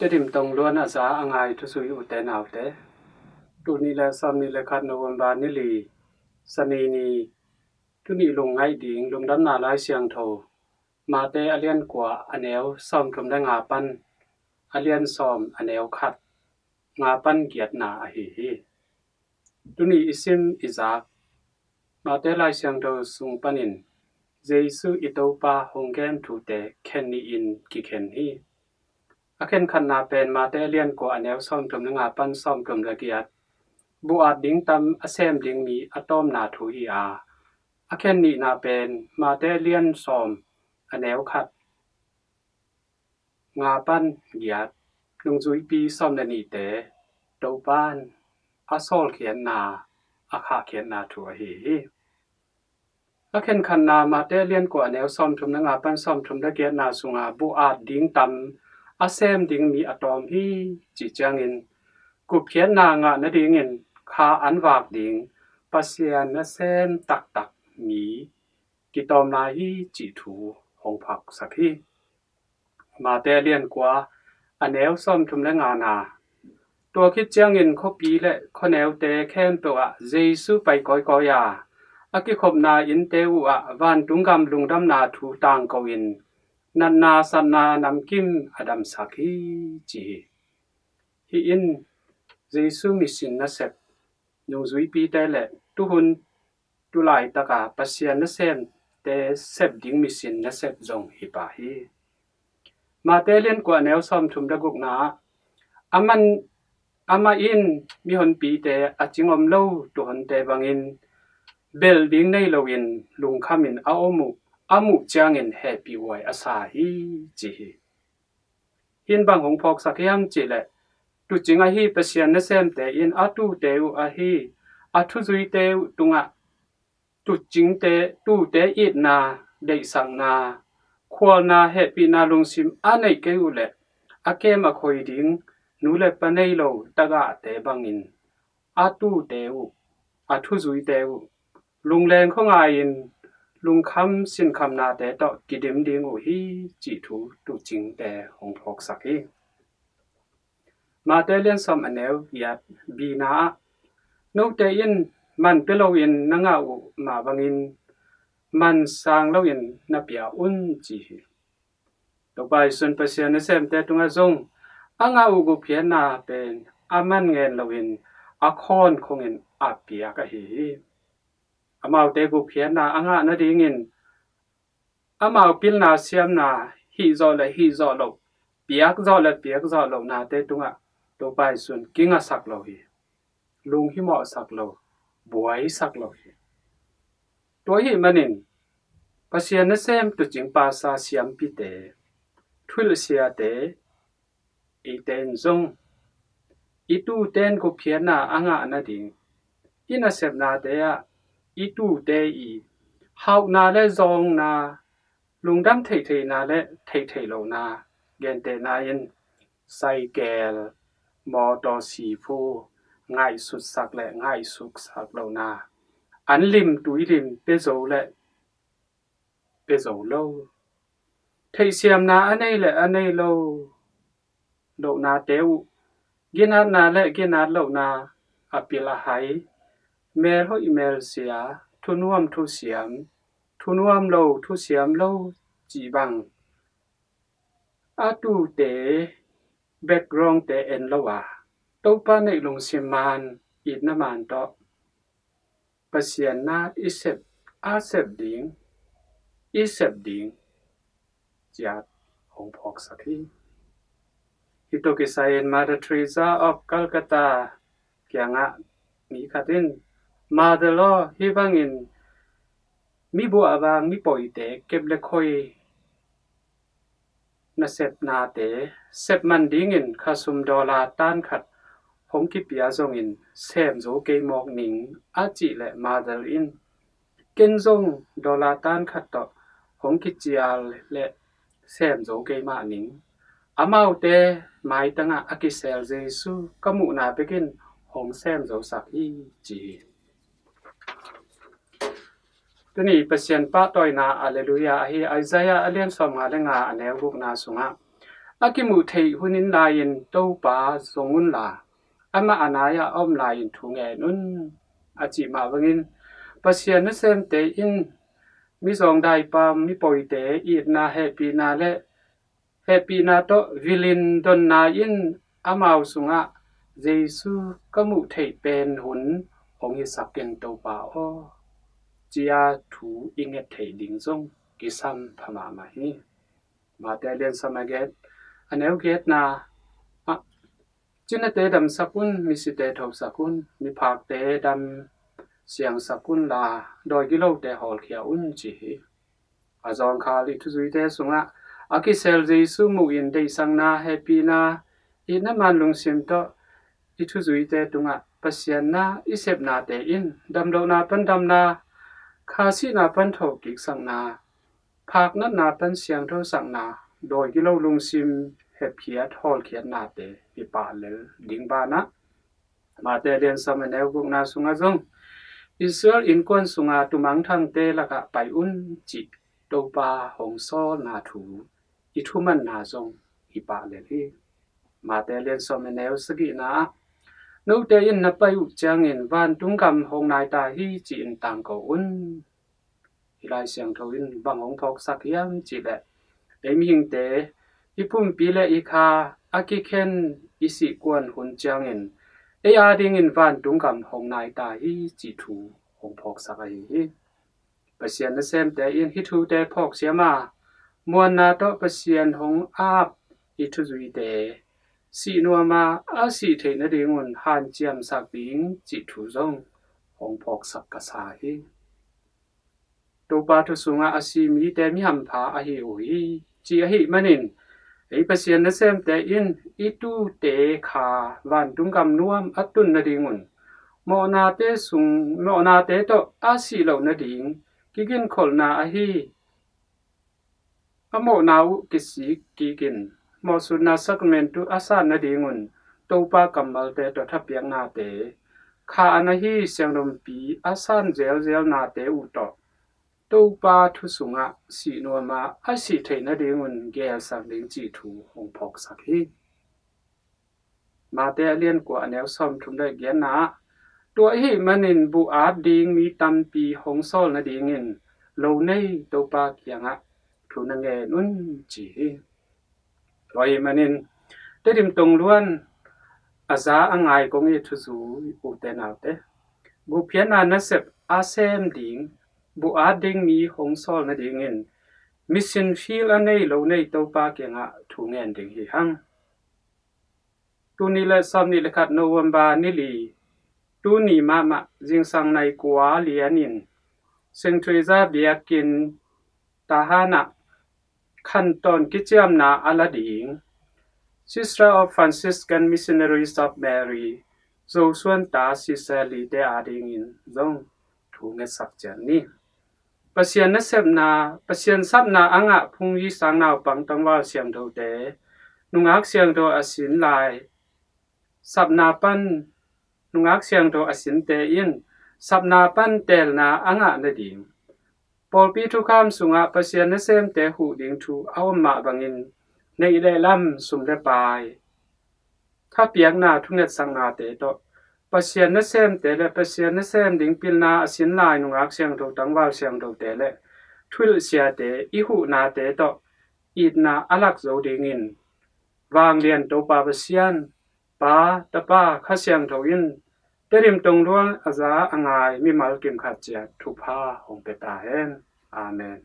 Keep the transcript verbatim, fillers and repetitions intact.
Tedim tong luan a za a ngai thuzui ute naute. Tul nih le sawm nih le khat November ni li, Sani ni, tuni lungngaih ding lungdamna Lai Siangtho, Mate a lian kua a neu sawmthum le nga pan a lian sawm a neu khat, nga pan giatna ahi hi. Tuni i sim i zak Mate Lai Siangtho sung panin Jesu i Topa hong gen thute khen nih in kikhen hi. A khen khatna pen Mate a lian kua a neu sawmthum le nga pan sawmthum le giat, buh at ding tam a sem ding mi a tawmna thu hi a, a khen nihna pen Mate a lian sawm a neu khat, nga pan giat, nungzuipi sawm le nihte Topan a sawlkhiatna, a khahkhiatna thu ahi hi. A khen khatna Mate a lian kua a neu sawmthum le nga pan sawmthum le giatna sunga buh at ding tam a sem ding mi a tawm hi, ci ciangin gupkhiatna ngah nadingin kha an vak ding Pasian nasem taktak mi kitawmna hi cih thu hong phaksak hi. Mate a lian kua a neu sawmthum le ngana. Tua khit ciangin khuapi le khuaneute khempeuh ah Jesu pai kawikawi a, a kikhopna innte uh ah vantung gam lungdamna thu tangko in natna satna namkim a damsak hi, ci hi. Hih in Jesu mission nasep, nungzuipite le tuhun tulaitaka Pasian nasemte sep ding mission nasep zong hi pah hi. Mate lian kua neu sawmthum le gukna ah, aman, amah in mihonpite a cing om lo tuhonte bangin belh ding nei loin lungkhamin a om uh a muh ciangin hehpih huai a sa hi, ci hi. Hih in bang hong phawksak hiam cihleh, tuucing ahi Pasian nasemte in a tuute uh ahi a thuzuite uh tungah tuucingte, tuute itna, deihsakna, khualna, hehpihna lungsim a neih kei uh leh a kem a khoi ding nu le pa nei lo tagahte bangin a tuute uh, a thuzuite uh lungleng khuangai-in lungkham sinkhamnate tawh kidim ding uh hi, cih thu tuucingte hong phawksak hi. Mate lian sawm a neu giat bina ah, note in man pia loin na ngah uh mah bangin man sang loin na pia un, ci hi. Topa Jesu'n Pasian nasemte tungah zong a ngah uh gupkhiatna pen a man ngen loin a khawn khongin a piak ahi hi. Amaute gupkhiatna a ngah nadingin amau pilna siamna hih zawh le hih zawh loh, piak zawh le piak zawh lohnate tungah Topa Jesu'n kingasak lo hi. Lunghimawhsak lo, buaisak lo hi. Tua ahih manin Pasian nasem tuucing pasa siampite, thuhilhsiate, eite in zong i tuute in gupkhiatna a ngah nading i nasepnate ah i tuute i hauhna le zawngna, lungdam theihtheihna le theihtheih lohna, gentehna in saikel, mawtaw, siphu ngaihsutsak le ngaihsutsak lohna, an lim tui lim pia zo le pia zo lo, theihsiamna a nei le a nei lo lohnate uh, ginatna le ginat lohna a pil a hai, melhoih melsia, thunuam thusiam, thunuam lo thusiam lo cih bang a tuute backgroundte en lo a, Topa neih lungsim man, itna man tawh Pasian na i sep, a sep ding, i sep ding ciat hong phawksak hi. Hih tawh kisai-in Mother Teresa of Calcutta kiangah mi khat in, Mother aw, hih bangin mi buahbang, mi pawite, kep le khoi nasepnate sep man dingin khasum dollar tan khat hong kipia zongin sem zo kei mawk ning, a cih leh Mother in, ken zong dollar tan khat tawh hong kicial le sem zo kei mah ning. Amaute maitangah a kisel Jesu ka muhna bekin hong sem zosak hi, ci hi. Tuni Pasian pahtawina, Alleluia ahi Isaiah a lian sawmnga le nga a neu gukna sungah, a kimuh theih hun in lai-in Topa zong unla, amah a nai-ah a om lai-in thu ngen un, a cih mah bangin Pasian nasemte in mizawng daipam, mipawite itna, hehpihna le hehpihna tawh vilin donna in amau sungah Jesu ka muh theih pen hun hong hisak in Topa aw, ci-a thu i nget theih ding zong kisam pha mahmah hi. Mate lian sawm a giat, a neu giatna ah, cinate damsak un, misite thosak un, miphakte dam siangsak unla, dawi gilote hawlkhia un, ci hi. A zawngkhal i thuzuite sungah a kisel Jesu muhin deihsakna, hehpihna, itna man lungsim tawh i thuzuite tungah Pasian na i sepnate in damlohna pan damna, kha sihna pan thawhkiksakna, phak natna pan siangthosakna, dawi gilo lungsim hepkhiat hawlkhiatnate i pah lel ding banah, Mate lian sawm a neu gukna sungah zong Israel innkuan sunga tumangthangte lakah pai un, cih Topa hong sawlna thu i thumanna zong i pah lel hi. Mate lian sawm a neu sagihna ah, note in na pai uh ciangin vantung gam hong nai ta hi, ci-in tangko un. Hih Lai Siangtho in bang hong phawksak hiam cihleh, ei mihingte i pumpi le i kha a kikhen i sihkuan hun ciangin ei adingin vantung gam hong nai ta hi, cih thu hong phawksak ahi hi. Pasian nasemte in hih thute phawk siam a, muanna tawh Pasian hong ap i thuzuite sih nuama a sih theih nadingun hanciamsak ding cih thu zong hong phawksak ka sa hi. Topa thu sungah a si mite mi hampha ahi uh hi, ci ahih manin ei Pasian nasemte in i tute kha vantung gam nuam a tun nadingun mawhnate sung, mawhnate tawh a sih loh nading kiginkholhna ahi a mawhna uh kisik kikin mawhsutna sakrament uh a san nadingun Topa kammalte tawh thapiaknate, kha a na hi siangdhumpi a san zelzelnate uh tawh Topa thu sungah sih nuama a sih theih nadingun gelsak ding cih thu hong phawksak hi. Mate a lian kua a neu sawm thum le giatna ah, tua ahih manin buh at ding mi tampi hong sawl nadingin lo nei Topa kiangah thu na ngen un, ci hi. Tua ahih manin Tedim Tongluan a za a ngai kong i thuzui ute naute, gupkhiatna nasep a sem ding, buh at ding mi hong sawl nadingin mission field a nei lo nei Topa kiangah thu ngen ding hi hang. Tuni le sawm nih le khat November ni li, tuni mahmah zingsang nai kua lianin Saint Teresa biakinn Tahan ah khantawn kiciamna a la ding Sister of Franciscan Missionaries of Mary, Zosuan ta Sister Lee te adingin zong thu ngetsak ciat ni. Pasian nasepna, Pasian sapna a ngah phungyi sang naupang tangval siangthote, nungak siangtho a sin lai, sapna pan, nungak siangtho a sinte in sapna pan teelna a ngah nading, pawlpi thukham sungah Pasian nasemte huh ding thu a om mah bangin neih le lam, sum le pai, thapiakna, thungetsaknate tawh Pasian nasemte le Pasian nasem ding pilna a sin lai nungak siangtho tangval siangthote le thuhilhsiate i huhnate tawh itna a lak zo dingin vanglian Topa Pasian, Pa, Tapa, Kha Siangtho in Tedim Tongluan a za a ngai mimal kimkhat ciat thupha hong pia ta hen. Amen.